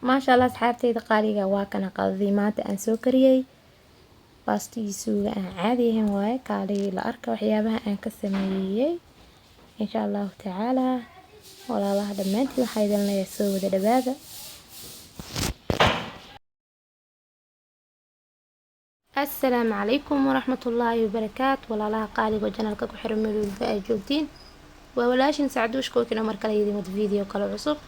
Maasha Allah, asxaabteyda qaaliga, waa kana qadadii maanta aan soo kariyey. Baasto iyo suugo aan caadi ahayn waaye. Kaalay la arka waxyaabaha aan ka sameeyey. Insha Allahu tacaala, walaalaha dhammaantiin waxaa idin leeyahay soo wada dhawaada. Assalaamu calaykum waraxmatullaahi wabarakaatu. Walaalaha qaaliga oo channelka ku xiran, meel walba ay joogtiin, waa walaashin Sacduush Cooking oo mar kale idin wada video kale cusub.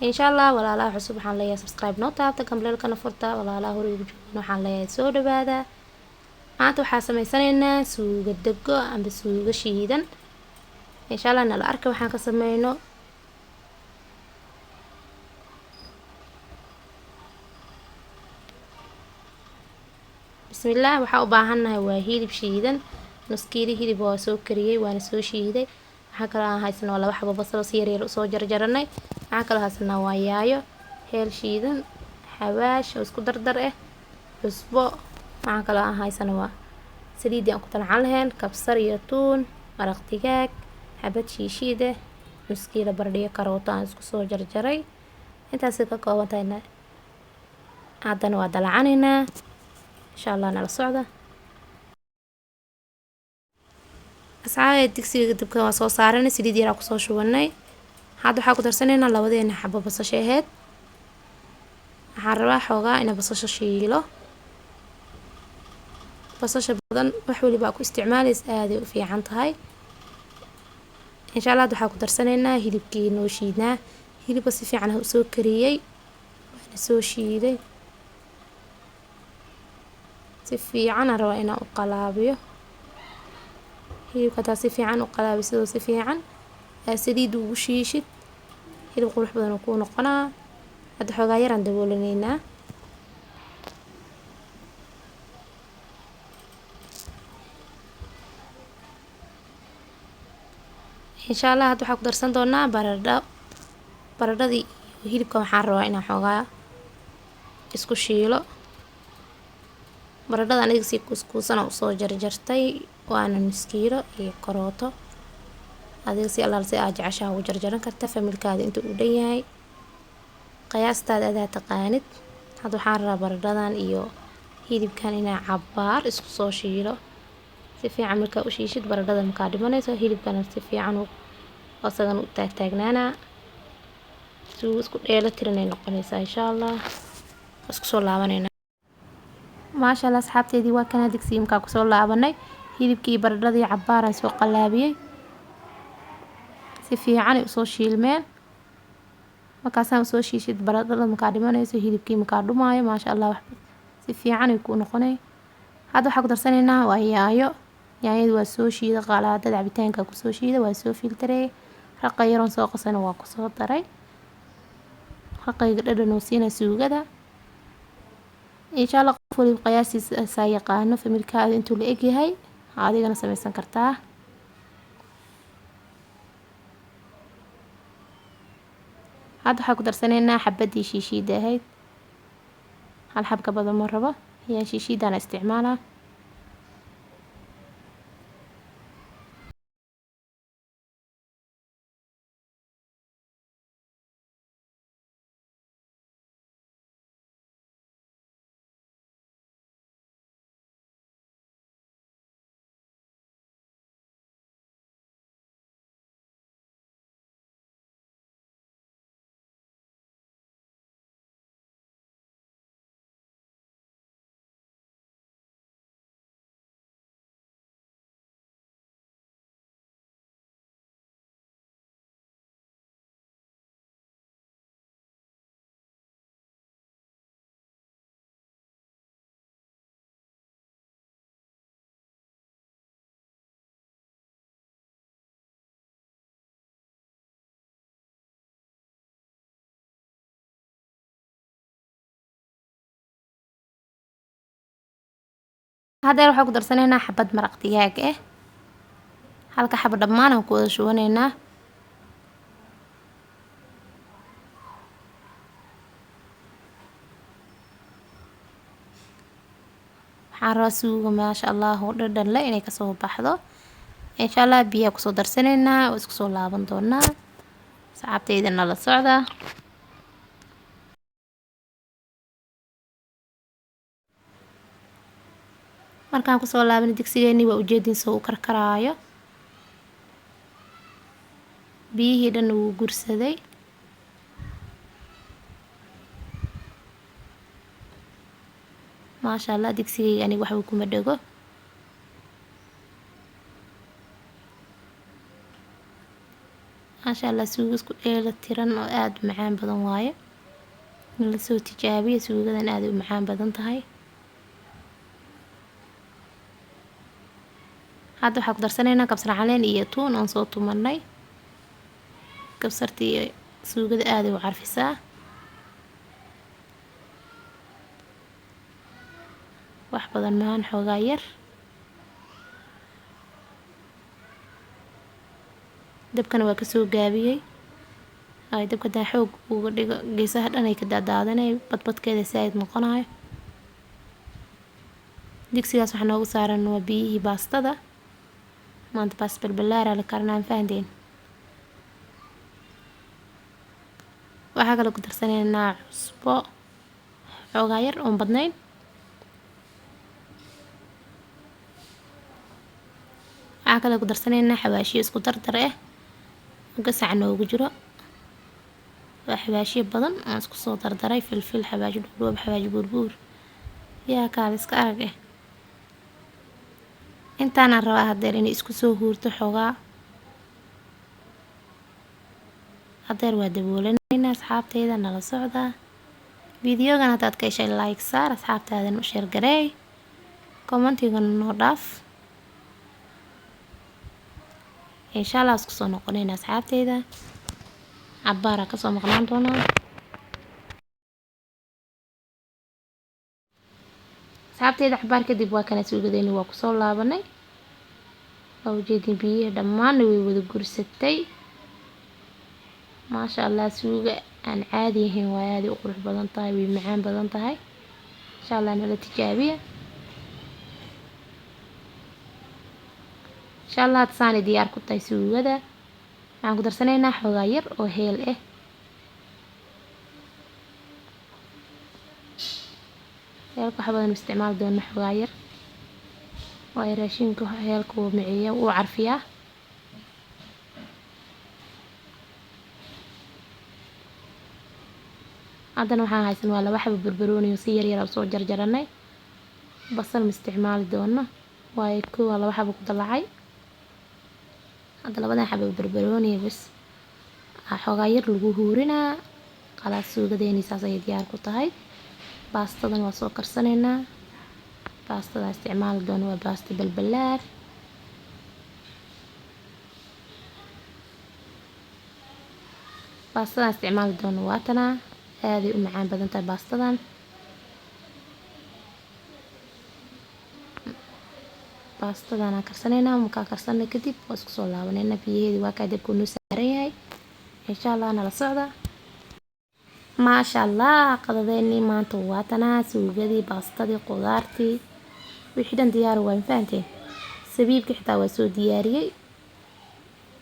Insha Allah, walaalaha cusub waxaan leeyahay subscribe noo taabta, gambaleelkana furta. Walaalaha hore ugu joogin waxaan leeyahay soo dhawaada. Maanta waxaa sameysanaynaa suugo dego amba suugo shiidan. Insha Allah, nala arka waxaan ka sameyno. Bismillaah. Waxaa u baahannahay waa hilib shiidan, nus kiilo hilib waa soo kariyey, waana soo shiiday. Waxaa kaloo aan haysanaa waa laba xabo basal oo si yaryar usoo jarjaranay. Waxaa kaloo haysanaa waa yaayo, heel shiidan, xawaash oo isku dardar ah, cusbo. Waxaa kaloo aan haysanaa waa saliidii aan ku talacan lahayn, kabsar iyo tuun, maraq digaag, xabad shiishiid ah, nus kiilo baradho, karooto aan isku soo jarjaray. Intaasay ka kooban tahay. Haddana waa dalacanaynaa, insha Allah. Nala socda, asxaabay. Digsiga dabka waa soo saaranay, saliid yaraa kusoo shubanay. Hadda waxaa ku darsanaynaa labadeena xabo basasha aheyd. Waxaan rabaa xoogaa inaa basasha shiilo. Basasha badan wax waliba ku isticmaalaysa, aaday u fiican tahay. Insha Allah, hadda waxaa ku darsanaynaa hilibkii noo shiidnaa. Hilibka si fiican u soo kariyey, waana soo shiiday. Si fiican aan rabaa inaan u qalaabiyo hilibka. Hadaa si fiican u qalaabiyo, sidoo si fiican aa saliid ugu shiishid, hilib qurux badan uu kuu noqonaa. Hadda xoogaa yaraan daboolanaynaa. Insha Allah, hadda waxaa ku darsan doonaa baradho. Baradhadii iyo hilibka waxaan rabaa inaan xoogaa isku shiilo. Baradhada aniga si kuuskuusana usoo jarjartay, waana nus kiilo iyo karooto. Adiga si allaala si aad jeceshaha ugu jarjaran karta, familkaada inta uu dhan yahay, qiyaastaada adaa taqaanid. Hadda waxaan rabaa baradhadan iyo hilibkan inaa cabaar isku soo shiilo. Si fiican markaa u shiishid, baradhada makaa dhimanayso, hilibkana si fiican asagana u taagtaagnaanaa. Suugo isku dheela tiranay noqonaysaa, insha Allah. Isku soo laabanayna. Maasha Allah, asxaabteedii, waa kana digsiga markaa kusoo laabanay. Hilibkii baradhadii cabaaraan soo qalaabiyey, si fiican ay usoo shiilmeen. Markaasaan usoo shiishid, baradhada makaa dhimanayso, hilibkii makaa dhumaayo. Maasha Allah, wax si fiican ay kuu noqonay. Hadda waxaa ku darsanaynaa waa yaayo. Yaanyada waa soo shiiday, qalaadada cabitaanka kusoo shiiday, waa soo filtareeyay. Raqa yaroon soo qasana waa kusoo daray. Raqayga dhadhan oo siina suugada. Insha Allah, qof waliba qiyaastiisa saa yaqaano, familkaada intuu la egyahay adigana sameysan kartaa. Hadda waxaa ku darsanaynaa xabadii shiishiida ahayd. Hal xab ka badan ma rabo, yaa shiishiidana isticmaalaa. Haddeer waxaa ku darsanaynaa xabad maraq digaag ah. Halka xaba dhammaan aan ku wada shubanaynaa. Waxaan rabaa suugo, maasha Allah, oo dhadhan leh inay kasoo baxdo. Insha Allah, biyaa kusoo darsanaynaa oo isku soo laaban doonaa. Saxaabtayda, nala socda. Markaan kusoo laabanay digsigeennii waa ujeedin soo u karkaraayo. Biyihii dhan wuu gursaday. Maasha Allah, digsigayga aniga waxba kuma dhego. Maasha Allah, suugo isku dheela tiran oo aad u macaan badan waaye. In la soo tijaabiyo suugadan aad u macaan badan tahay. Hadda waxaan ku darsanaynaa kabsar caleen iyo tuun aan soo tumanay. Kabsarta iyo suugada aad u carfisaa. Wax badan maahan, xoogaa yar. Dabkana waa kasoo gaabiyey. Ay dabka daa xoog uga dhigo geesaha dhan ay ka daadaadanay, badbadkeeda saaid noqonayo. Digsigaas waxaa noogu saaran waa biyihii baastada. Maanta baas balbalaara la karinaa, ma fahanteen? Waxaa kale ku darsanaynaa cusbo xoogaa yar oon badnayn. Waxaa kale ku darsanaynaa xawaashiyo isku dardar ah oo gasac noogu jiro. Waa xawaashiyo badan aan isku soo dardaray, filfil, xawaashi dhuudhuub, xawaashi buurbuur. Yaa kaal iska arag eh. Intaan aan rabaa hadeer inay isku soo huurto xoogaa. Hadeer waa daboolanaynaa asxaabteyda, nala socda. Videogan haddaad ka heshay like saar, asxaabtaadana u share gareey. Commentigana noo dhaaf. Insha Allah isku soo noqonayna asxaabteyda. Cabbaara ka soo maqnaan doonaa. Asxaabteyda cabbaar kadib waa kana suugadeyni, waa kusoo laabanay. Waa ujeedin biyaha dhammaan way wada gursatay. Maasha Allah, suuga aan caadi ahayn waa aad u qurux badan tahay, way macaan badan tahay. Insha Allah nala tijaabiya. Insha Allah had saani diyaar ku tahay suugada. Waxaan ku darsanaynaa xoogaa yar oo heel ah. Heelka wax badan isticmaal doona xoogaa yar. Waayo raashinka heelka wuu miciya, wuu carfiyaa. Haddana waxaan haysan waa laba xabo barbarooni oo si yar yar soo jarjaranay. Basal ma isticmaali doono, waayo kuwa laba xabo ku dalacay. Hadda labadan xabo barbarooni bas xoogaa yar lagu huurinaa. Khalaas, suugadeeni saas ayay diyaar ku tahay. Baastadan waa soo karsanaynaa. Baastada isticmaali doono waa baasta balbalaar. Baastada isticmaali doono waa tanaa. Aad ay u macaan badan tahay baastadan. Baastadan aan karsanaynaa, markaan karsanay kadib waa isku soo laabanaynaa. Biyaheedi waa kaa dabka noo saaran yahay. Insha Allah nala socda. Maasha Allah, qadadeennii maanta waa tanaa, suugadii, baastadii, qudaartii, wixii dhan diyaar waa, ma fahanteen? Sabiibkii xitaa waa soo diyaariyey.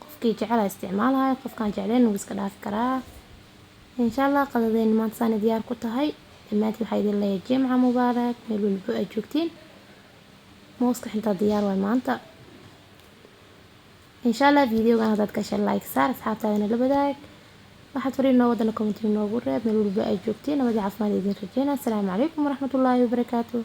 Qofkii jecel isticmaalayo, qofkaan jeclayn wuu iska dhaafi karaa. Insha Allah qadadeennii maanta saani diyaar ku tahay. Dhammaantiin waxaa idin leeyahay Jimca mubaarak, meel walbo aad joogtiin. Mooska xitaa diyaar waay maanta. Insha Allah videogan haddaad ka heshay like saar, asxaabtaadana la wadaag. Waxaad fariin noo wadana comment noogu reeb, meel walbo aad joogtiin. Nabad iyo caafimaad idin rajeynaa. Assalaamu calaykum waraxmatullaahi wabarakaatuh.